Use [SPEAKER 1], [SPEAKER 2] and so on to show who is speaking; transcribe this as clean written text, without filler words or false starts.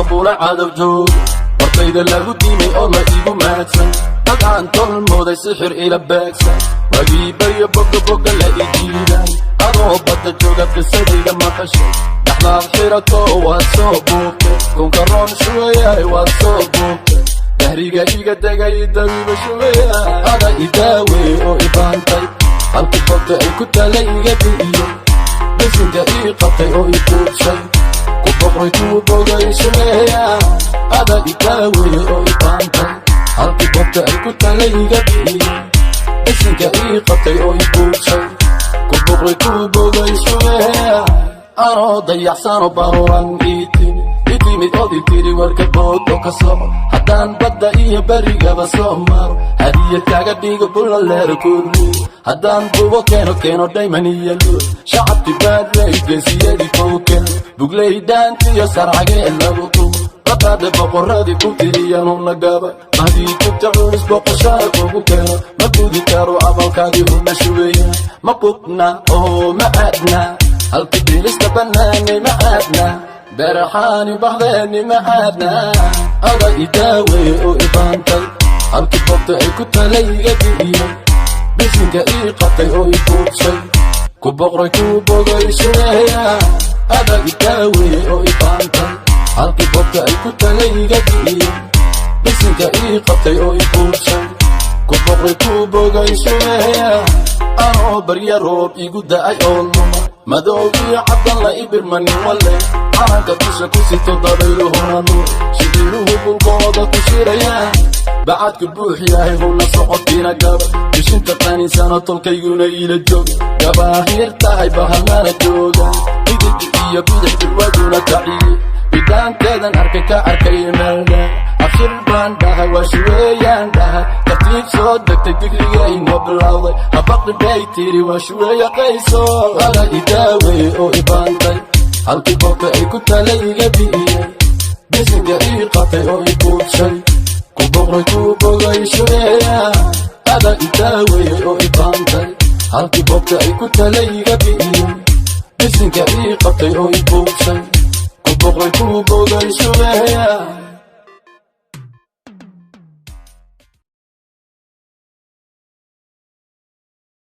[SPEAKER 1] Bula cadow joog hortayda lagu diimay oo la iigu mahadsan. Dad aan tolmooday sixir ila beegsan, wagii baryo boga boga la i jiiday. Adoo badda joogaad qisadayga maqashay, dhaxdaad xirato waad soo buubtay. Kunka roon shugayaay, waad soo buubtay. Dahriga iga degay dabiiba shugaya. Ada idaawey oo ibaantay, halkii bogta ay ku taala iga bi'iyo, bisinka ii qabtay oo i buubshay, ku boqray kuu bogay shugeeya. Ada idaawey oo ibaantay, halkii bogta ay ku taala iga bi'iyo, bisinka ii qabtay oo i buubshay, ku boqray kuu bogay shugeeya. Anoo dayaxsano baruran ii timi, i timid ood i tiri warka bood oo ka soco. Haddaan badda iyo berigaba soo maro, hadiyad kaaga dhigo bulaleero kulli. Haddaan bubo keeno, keeno dhayman iyo luul, shacabki baadley geesiyadii kowken bugley dhaantiyo sarcagee lagu tumo. Qabaada boqoradii ku tiriyaan huna gaba mahdii tubta culus boqoshaada kugu keeno. Ma gudi karo abalkaadii, huna shugeeya. Ma qubna oo ma aadna halkii bilista bannaanay, ma aadna beeraxaani bahdeeni, ma aadna. Ada idaawey oo ibaantay, halkii bogta ay ku tala iga bi'iyo, bisinka ii qabtay oo i buubshay, ku boqray kuu bogay shugeeya. Ada idaawey oo ibaantay, halkii bogta ay ku tala iga bi'iyo, bisinka ii qabtay oo i buubshay, ku boqray kuu bogay shugeeya. Anoo barya roob igu da'ay oo luma, madow iyo cabdan la ibirmanin wale, calanka dusha ku sito dabayluhuna nuur, shibiruhu bulkooda ku shirayaan, bacadku buux yahay, huna socodkiina gaba, bishinta qaninsano tolkayguna ila jooga, gabaahiir tahay bahalana jooga, midig iyo bidix durwaduna kaciye, bidaanteedan arkay ka arkay meeldheer. Abshir baan dhahay, waa shuweeyaan dhahay, tartiib soo degtay, digriga inoo bilowday. Habaqi bay tiri, waa shuweeya qayso. Ada idaawey oo ibaantay, halkii bogta ay ku tala iga bi'iyey, bisinka ii qabtay oo i buubshay, ku boqray kuu bogay shugeeya. Ada idaawey oo ibaantay, halkii bogta ay ku tala iga bi'iyey, bisinka ii qabtay oo i buubshay, ku boqray kuu bogay shugeeya.